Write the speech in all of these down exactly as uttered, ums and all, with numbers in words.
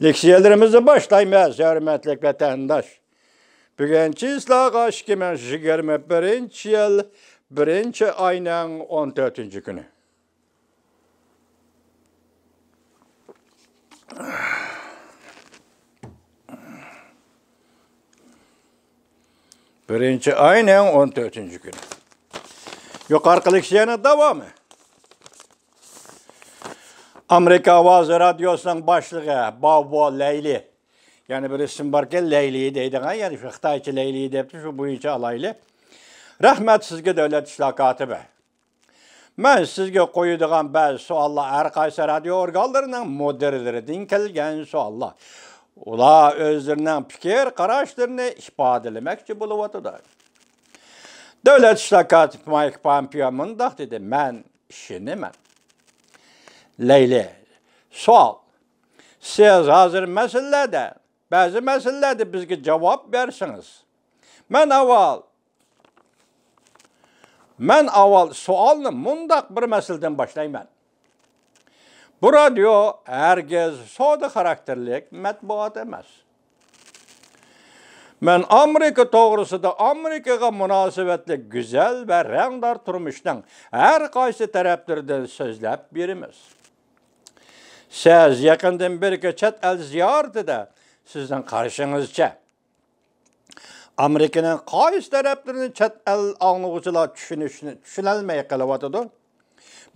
لېكسىيەلىرىمىزنى باشلايمىز، ھۆرمەتلىك ۋەتەنداش. بۈگۈن چىسلاغا ئىككى مىڭ يىگىرمە بىرىنچى يىل بىرىنچى ئاينىڭ ئون تۆتىنچى كۈنى. بىرىنچى ئاينىڭ ئون تۆتىنچى كۈنى. يۇقىرىقى لېكسىيەنىڭ داۋامى. ئامېرىكا ئاۋازى رادىيوسىنىڭ باشلىقى باۋۋو لەيلى، يەنە بىر ئىسىم باركەن، لەيلى دەيدىغان، يەنى شۇ خىتايچە لەيلى دەپتۇ، شۇ بويىچە ئالايلى. رەھمەت سىزگە، دۆلەت ئىشلار كاتىپى. مەن سىزگە قويىدىغان بەزى سوئاللار ھەر قايسى رادىيو ئورگانلىرىنىڭ مۇدىرلىرىدىن كەلگەن سوئاللار. ئۇلار ئۆزلىرىنىڭ پىكىر قاراشلىرىنى ئىپادىلىمەكچى بولۇۋاتىدۇ. دۆلەت ئىشلار كاتىپى مايك پامپېئو مۇنداق دېدى، مەن ئىشىنىمەن. لەيلى، سوئال. سىز ھازىر مەسىلىلەردە، بەزى مەسىلىلەردە بىزگە جاۋاب بەرسىڭىز. مەن ئاۋۋال، مەن ئاۋۋال سوئالنى مۇنداق بىر مەسىلىدىن باشلايمەن. بۇ رادىيو ھەرگىز سودا خاراكتېرلىك مەتبۇئات ئەمەس. مەن ئامېرىكا توغرىسىدا، ئامېرىكىغا مۇناسىۋەتلىك گۈزەل ۋە رەڭدار تۇرمۇشنىڭ ھەر قايسى تەرەپلىرىدىن سۆزلەپ بېرىمىز. سىز يېقىندىن بېرى چەت ئەل زىيارىتىدە سىزنىڭ قارىشىڭىزچە، ئامېرىكىنىڭ قايسى تەرەپلىرىنى چەت ئەل ئاڭلىغۇچىلار چۈشىنىشنى، چۈشىنەلمەي قېلىۋاتىدۇ؟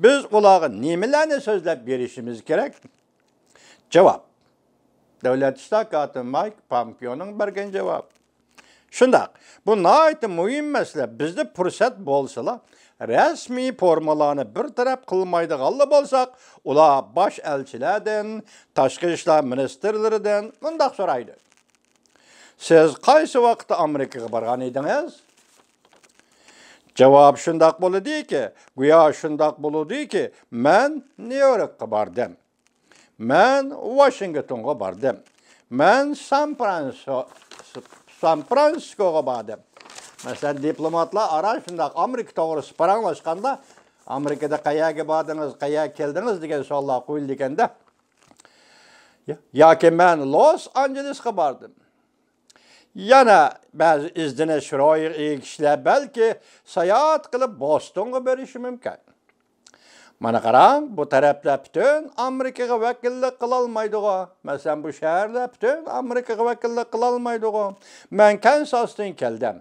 بىز ئۇلارغا نېمىلەرنى سۆزلەپ بېرىشىمىز كېرەك؟ جاۋاب. دۆلەت ئىشلار كاتىپى مايك پامپېئونىڭ بەرگەن جاۋابى. شۇنداق، بۇ ناھايىتى مۇھىم مەسىلە. بىزدە پۇرسەت بولسىلا، رەسمىي فورمىلارنى بىر تەرەپ قىلمايدىغانلا بولساق، ئۇلار باش ئەلچىلەردىن، تاشقى ئىشلار مىنىستىرلىرىدىن مۇنداق سورايدۇ. سىز قايسى ۋاقىتتا ئامېرىكىغا بارغان ئىدىڭىز؟ جاۋاب شۇنداق بولىدۇكى، گويا شۇنداق بولىدۇكى، مەن نيۇ يوركقا باردىم. مەن ۋاشىنگتونغا باردىم. مەن سان فرانسىسكو-، سان فرانسىسكوغا باردىم. مەسىلەن، دىپلوماتلار ئارا شۇنداق ئامېرىكا توغرىسىدا پاراڭلاشقاندا، ئامېرىكىدا قەيەرگە باردىڭىز، قەيەرگە كەلدىڭىز دېگەن سوئاللار قويۇلىدىكەندە. يا-، ياكى مەن لوس ئانژېلېسقا باردىم. يەنە بەزى ئىزدىنىش روھىغا ئىگە كىشىلەر بەلكى ساياھەت قىلىپ بوستونغا بېرىشى مۇمكىن. مانا قاراڭ، بۇ تەرەپلەر پۈتۈن ئامېرىكىغا ۋەكىللىك قىلالمايدىغۇ. مەسىلەن، بۇ شەھەرلەر پۈتۈن ئامېرىكىغا ۋەكىللىك قىلالمايدىغۇ. مەن كەنساستىن كەلدىم.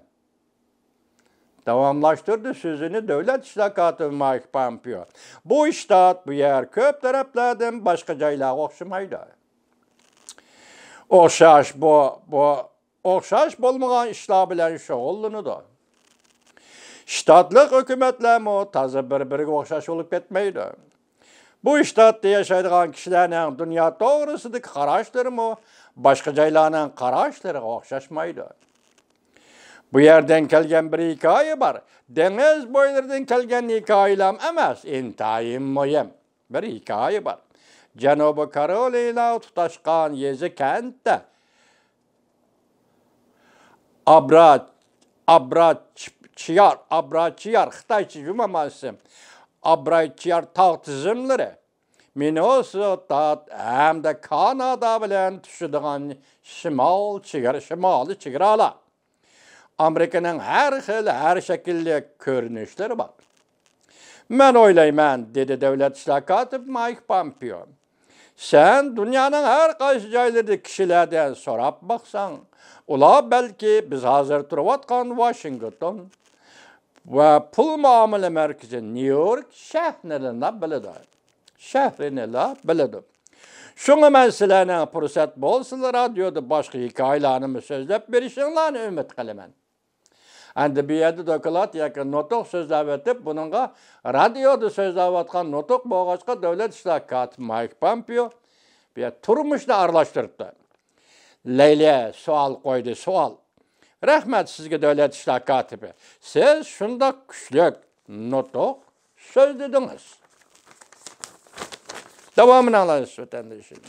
داۋاملاشتۇردى سۆزىنى دۆلەت ئىشلار كاتىپى مايك پامپېئو. بۇ شتات، بۇ يەر كۆپ تەرەپلەردىن باشقا جايلارغا ئوخشىمايدۇ. ئوخشاش بۇ، بۇ ئوخشاش بولمىغان ئىشلار بىلەن شۇغۇللىنىدۇ. شتاتلىق ھۆكۈمەتلەرمۇ تازا بىر-بىرىگە ئوخشاش بولۇپ كەتمەيدۇ. بۇ شتاتتا ياشايدىغان كىشىلەرنىڭ دۇنيا توغرىسىدىكى قاراشلىرىمۇ باشقا جايلارنىڭ قاراشلىرىغا ئوخشاشمايدۇ. بۇ يەردىن كەلگەن بىر ھېكايە بار. دېڭىز بويلىرىدىن كەلگەن ھېكايىلەرمۇ ئەمەس، ئىنتايىن مۇھىم بىر ھېكايە بار. جەنۇبىي كارولىنا تۇتاشقان يېزا كەنتتە ئابرا-، ئابراچيار، ئابراچيار، خىتايچە جۇما مانىسى، ئابراچيار تاغ تىزىملىرى، مىنېسوتا ھەمدە كانادا بىلەن تۇتىشىدىغان شىمال چېگرا-، شىمالىي چېگرالار. ئامېرىكىنىڭ ھەر خىل، ھەر شەكىللىك كۆرۈنۈشلىرى بار. مەن ئويلايمەن، دېدى دۆلەت ئىشلار كاتىپى مايك پامپېئو. سەن دۇنيانىڭ ھەر قايسى جايلىرىدىكى كىشىلەردىن سوراپ باقساڭ، ئۇلار بەلكى بىز ھازىر تۇرۇۋاتقان ۋاشىنگتون ۋە پۇل مۇئامىلە مەركىزى نيۇ يورك شەھىرىنىلا بىلىدۇ. شەھىرىنىلا بىلىدۇ. شۇڭا مەن سىلەرنىڭ پۇرسەت بولسىلا رادىيودا باشقا ھېكايىلەرنىمۇ سۆزلەپ بېرىشىڭلارنى ئۈمىد قىلىمەن. ئەمدى بۇ يەردە دوكلات ياكى نۇتۇق سۆزلەۋېتىپ، بۇنىڭغا رادىيودا سۆزلەۋاتقان نۇتۇق بولغاچقا، دۆلەت ئىشلار كاتىپى مايك پامپېئو بۇ يەردە تۇرمۇشنى ئارىلاشتۇرۇپتۇ. لەيلى سوئال قويدى، سوئال. رەھمەت سىزگە، دۆلەت ئىشلار كاتىپى. سىز شۇنداق كۈچلۈك، نۇتۇق سۆزلىدىڭىز. داۋامىنى ئاڭلايسىز، ۋەتەندىشىم.